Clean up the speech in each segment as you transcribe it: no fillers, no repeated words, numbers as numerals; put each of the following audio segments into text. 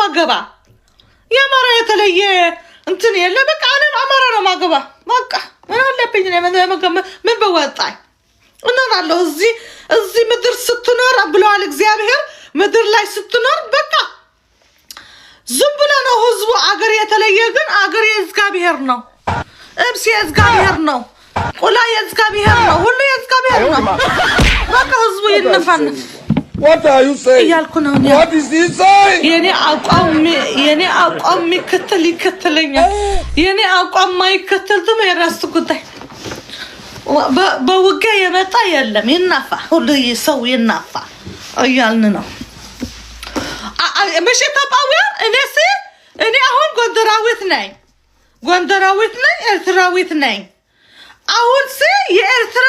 ማገባ። የአማራ የተለየ እንትን የለ። በቃ እኔም አማራ ነው ማገባ። በቃ ምን አለብኝ? ምን በወጣኝ እኖራለሁ። እዚህ ምድር ስትኖር ብለዋል እግዚአብሔር። ምድር ላይ ስትኖር በቃ ዝም ብሎ ነው ህዝቡ። አገር የተለየ ግን አገር የእግዚአብሔር ነው። እብስ የእግዚአብሔር ነው። ቁላ የእግዚአብሔር ነው። ሁሉ የእግዚአብሔር ነው። በቃ ህዝቡ ይነፋንፍ What are you saying? እያልኩ ነው። What is he saying? የኔ አቋም የሚከተል ይከተለኛል። የኔ አቋም ማይከተል ደግሞ የራሱ ጉዳይ። በውጊያ የመጣ የለም። ይናፋ፣ ሁሉ ሰው ይናፋ እያልን ነው። መቼ ኢትዮጵያውያን እኔ አሁን ጎንደራዊት ነኝ፣ ጎንደራዊት ነኝ፣ ኤርትራዊት ነኝ። አሁን ስ የኤርትራ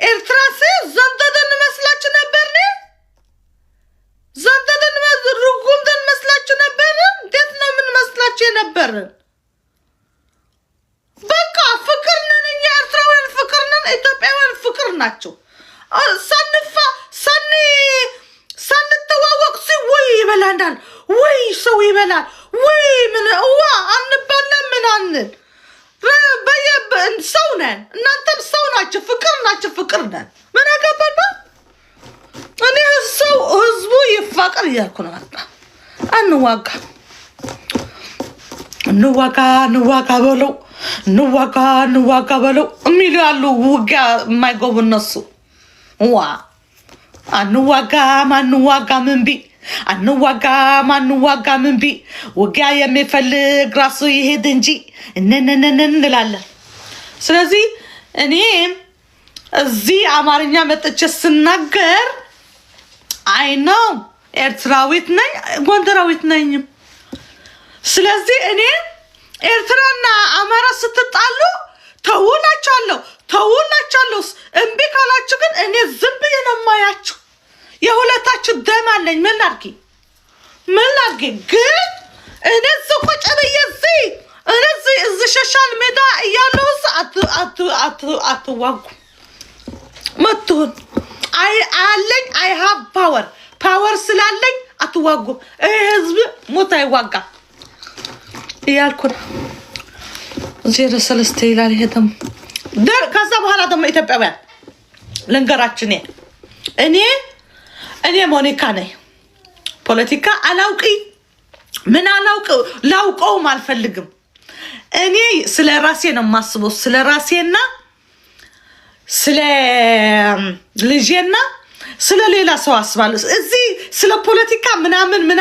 ኤርትራ ስ ዘንዶ እንመስላችሁ ነበር? ዘንዶ ርጉም እንመስላችሁ ነበር? እንዴት ነው የምንመስላችሁ የነበርን? በቃ ፍቅር ነን እኛ ኤርትራውያን፣ ፍቅር ነን። ኢትዮጵያውያን ፍቅር ናቸው። ሳንፋ ሳን ሳንተዋወቅ ሲ ወይ ይበላናል፣ ወይ ሰው ይበላል፣ ወይ ምን እዋ አንባላም፣ ምን አንል ሰው ነን። እናንተም ሰው ናቸው፣ ፍቅር ናቸው፣ ፍቅር ነን። ምን አገባና እኔ ሰው ህዝቡ ይፋቀር እያልኩ ነው። በቃ አንዋጋ፣ እንዋጋ፣ እንዋጋ በለው፣ እንዋጋ፣ እንዋጋ በለው የሚሉ ያሉ ውጊያ የማይገቡ እነሱ። ዋ አንዋጋም፣ አንዋጋም፣ እምቢ፣ አንዋጋም፣ አንዋጋም፣ እምቢ። ውጊያ የሚፈልግ ራሱ ይሄድ እንጂ እንንንን እንላለን። ስለዚህ እኔ እዚህ አማርኛ መጥቼ ስናገር I know ኤርትራዊት ነኝ፣ ጎንደራዊት ነኝም። ስለዚህ እኔ ኤርትራና አማራ ስትጣሉ ተውላችኋለሁ፣ ተውላችኋለሁ። እምቢ ካላችሁ ግን እኔ ዝም ብዬ ነው የማያችሁ። የሁለታችሁ ደም አለኝ። ምን ላድርጊ? ምን ላድርጊ? ግን እኔ እዚህ ቁጭ ብዬ እዚህ እኔ እዚህ social media እያለሁ አትዋጉ መትሁን አይ አለኝ። I have power፣ power ስላለኝ አትዋጉም። ይህ ህዝብ ሞት አይዋጋም እያልኩ ነው። 03 ይላል። ይሄ ደግሞ ከዛ በኋላ ደግሞ ኢትዮጵያውያን ልንገራችሁ፣ እኔ ሞኒካ ነኝ። ፖለቲካ አላውቅ፣ ምን አላውቅ፣ ላውቀውም አልፈልግም። እኔ ስለ ራሴ ነው የማስበው፣ ስለ ራሴና ስለ ልጄና ስለ ሌላ ሰው አስባለሁ። እዚህ ስለ ፖለቲካ ምናምን ምናምን